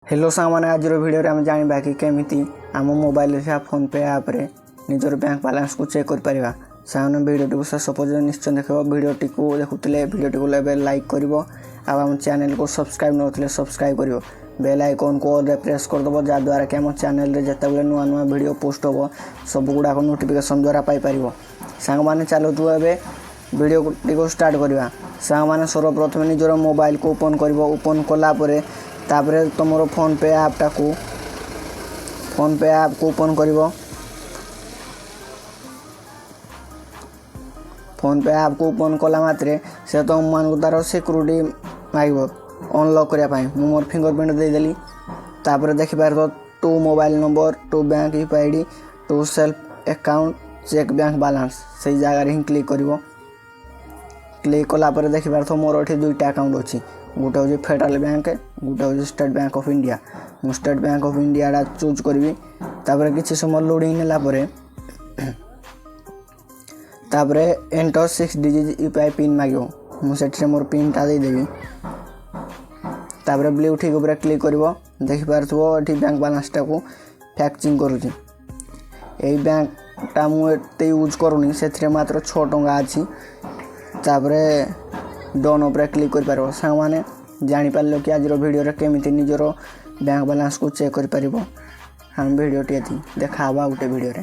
Hello ସାଙ୍ଗମାନେ, ଆଜିର ଭିଡ଼ିଓରେ ଆମେ ଜାଣିବା କି କେମିତି ଆମ ମୋବାଇଲରେ ଥିବା ଫୋନ୍ପେ ଆପ୍ରେ ନିଜର ବ୍ୟାଙ୍କ ବାଲାନ୍ସକୁ ଚେକ୍ କରିପାରିବା। ସାଙ୍ଗମାନେ, ଭିଡ଼ିଓଟିକୁ ଶେଷ ପର୍ଯ୍ୟନ୍ତ ନିଶ୍ଚୟ ଦେଖିବ। ଭିଡ଼ିଓଟିକୁ ଦେଖୁଥିଲେ ଭିଡ଼ିଓଟିକୁ ଏବେ ଲାଇକ୍ କରିବ ଆଉ ଆମ ଚ୍ୟାନେଲକୁ ସବସ୍କ୍ରାଇବ୍ ନଥିଲେ ସବସ୍କ୍ରାଇବ୍ କରିବ। ବେଲ୍ ଆଇକନ୍କୁ ଅଲ୍ରେ ପ୍ରେସ୍ କରିଦେବ, ଯାହାଦ୍ୱାରା କି ଆମ ଚ୍ୟାନେଲରେ ଯେତେବେଳେ ନୂଆ ନୂଆ ଭିଡ଼ିଓ ପୋଷ୍ଟ ହେବ, ସବୁଗୁଡ଼ାକ ନୋଟିଫିକେସନ୍ ଦ୍ୱାରା ପାଇପାରିବ। ସାଙ୍ଗମାନେ, ଚାଲନ୍ତୁ ଏବେ ଭିଡ଼ିଓଟିକୁ ଷ୍ଟାର୍ଟ କରିବା। ସାଙ୍ଗମାନେ, ସର୍ବପ୍ରଥମେ ନିଜର ମୋବାଇଲକୁ ଓପନ୍ କରିବ। ଓପନ୍ କଲା ପରେ ତାପରେ ତୁମର ଫୋନ୍ପେ ଆପ୍ଟାକୁ, ଫୋନ୍ପେ ଆପ୍କୁ ଓପନ୍ କରିବ। ଫୋନ୍ପେ ଆପ୍କୁ ଓପନ୍ କଲା ମାତ୍ରେ ସେ ତୁମମାନଙ୍କୁ ତା'ର ସିକ୍ୟୁରିଟି ମାଗିବ ଅନଲକ୍ କରିବା ପାଇଁ। ମୁଁ ମୋର ଫିଙ୍ଗର ପ୍ରିଣ୍ଟ ଦେଇଦେଲି। ତାପରେ ଦେଖିପାରିବ to mobile number, to bank UPI ID, to self account, check bank balance। ସେଇ ଜାଗାରେ ହିଁ କ୍ଲିକ୍ କରିବ। କ୍ଲିକ୍ କଲା ପରେ ଦେଖିପାରୁଥିବ, ମୋର ଏଠି ଦୁଇଟା ଆକାଉଣ୍ଟ ଅଛି। ଗୋଟେ ହେଉଛି ଫେଡ଼େରାଲ୍ ବ୍ୟାଙ୍କ, ଗୋଟେ ହେଉଛି ଷ୍ଟେଟ୍ ବ୍ୟାଙ୍କ ଅଫ୍ ଇଣ୍ଡିଆ। ମୁଁ ଷ୍ଟେଟ୍ ବ୍ୟାଙ୍କ ଅଫ୍ ଇଣ୍ଡିଆଟା ଚୁଜ୍ କରିବି। ତାପରେ କିଛି ସମୟ ଲୋଡ଼ିଂ ନେଲା ପରେ ତାପରେ enter six digit UPI PIN ମାଗିବ। ମୁଁ ସେଠିରେ ମୋର ପିନ୍ଟା ଦେଇଦେବି। ତାପରେ ବ୍ଲୁ ଟିକ୍ ଉପରେ କ୍ଲିକ୍ କରିବ। ଦେଖିପାରୁଥିବ, ଏଠି ବ୍ୟାଙ୍କ ବାଲାନ୍ସଟାକୁ ଫେଚିଂ କରୁଛି। ଏଇ ବ୍ୟାଙ୍କଟା ମୁଁ ଏତେ ୟୁଜ୍ କରୁନି, ସେଥିରେ ମାତ୍ର 6 ଟଙ୍କା ଅଛି। ତାପରେ ଡନ୍ ଉପରେ କ୍ଲିକ୍ କରିପାରିବ। ସାଙ୍ଗମାନେ, ଜାଣିପାରିଲ କି ଆଜିର ଭିଡ଼ିଓରେ କେମିତି ନିଜର ବ୍ୟାଙ୍କ ବାଲାନ୍ସକୁ ଚେକ୍ କରିପାରିବ? ଆମ ଭିଡ଼ିଓଟି ଏତିକି। ଦେଖା ହେବ ଆଉ ଗୋଟେ ଭିଡ଼ିଓରେ।